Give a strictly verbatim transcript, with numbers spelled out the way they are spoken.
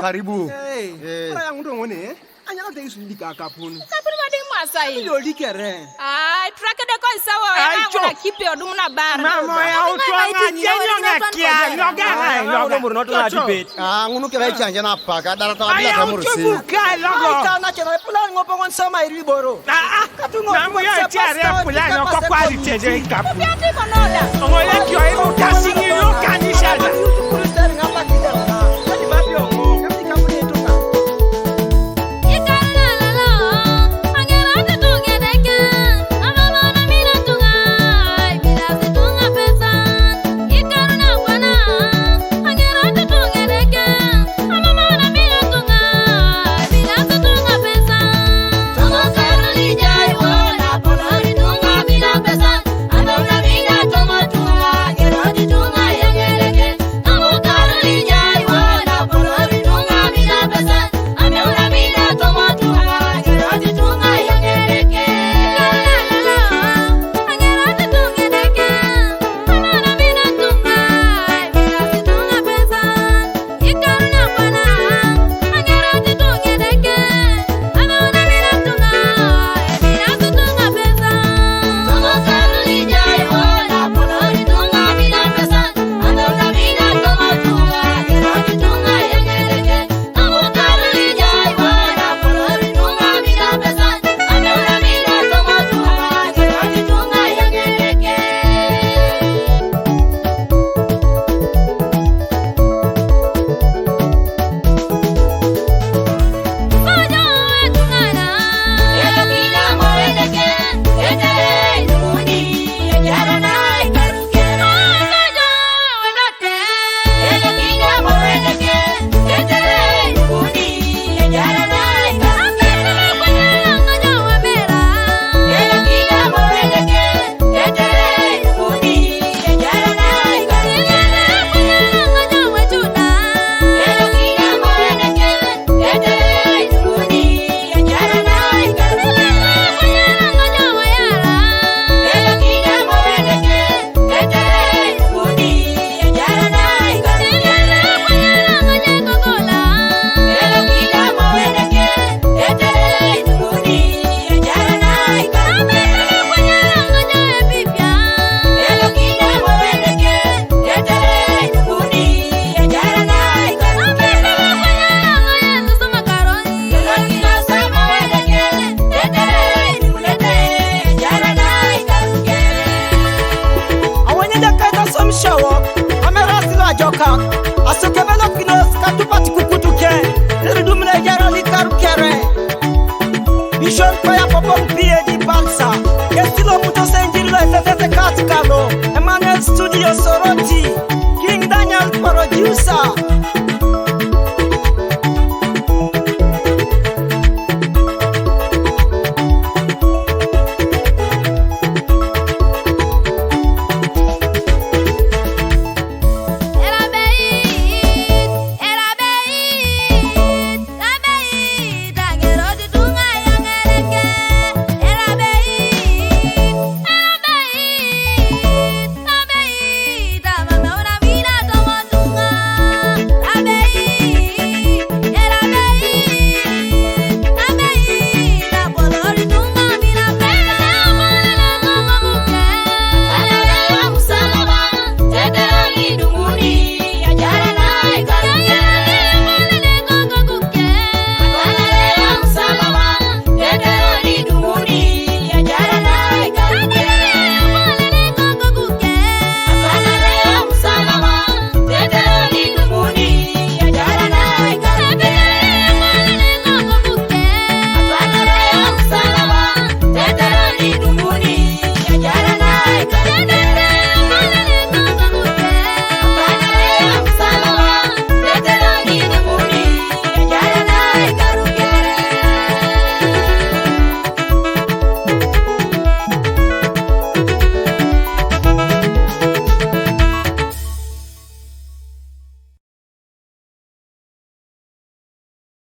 Karibu. Hey, Eh. Ora yangu to ngone. Anyalo te isu dika kapun. Kapun ma ding masa i. Yo dikere. Ai, trakede ko isawo. Ai, Ai, cho. Wala kipe odum na bar. Mamo ya utwa ng'ani enyo ng'akia yoga ng'ai yoga. Ng'ono murno to na debate. Ah, ngunu kira chanja na paka dara ta Ai bila ya kamuru utubu si. Kai logo. Ka na chena plan ngo pongon sama iri boro. Ah ah. Mamu ya tiare pula no kwa kwali tede kapu. Piati konoda. Ngole kyo ibu kasi ni lo kanisha.